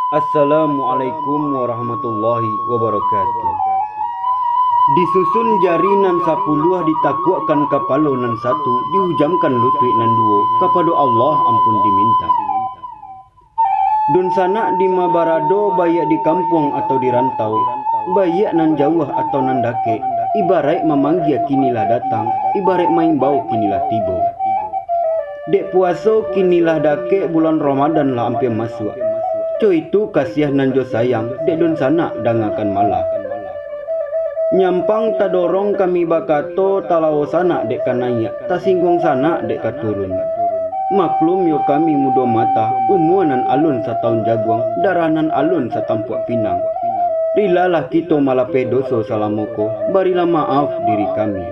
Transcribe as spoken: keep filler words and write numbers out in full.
Assalamualaikum warahmatullahi wabarakatuh. Disusun jari nan sapuluah, ditakuakkan kapalo nan satu, dihujamkan lutuik nan duo, kapado Allah ampun diminta. Dunsanak di ma barado, baiak di kampuang atau di rantau, baiak nan jauah atau nan dakek, ibaraik mamanggia kini lah datang, ibaraik maimbau kini lah tibo. Dek puaso kini lah dakek, bulan Ramadan lah ampia masuak. Co itu kasiah nan jo sayang, dek dunsanak dangakan malah. Nyampang tadorong kami bakato, talawo sanak dek ka naiak, tasingguang sanak dek ka turun. Maklum yo kami mudo mata, umua nan alun sataun jaguang, darah nan alun satampuak pinang. Rilalah kito malapeh doso salamo ko, barilah maaf diri kami.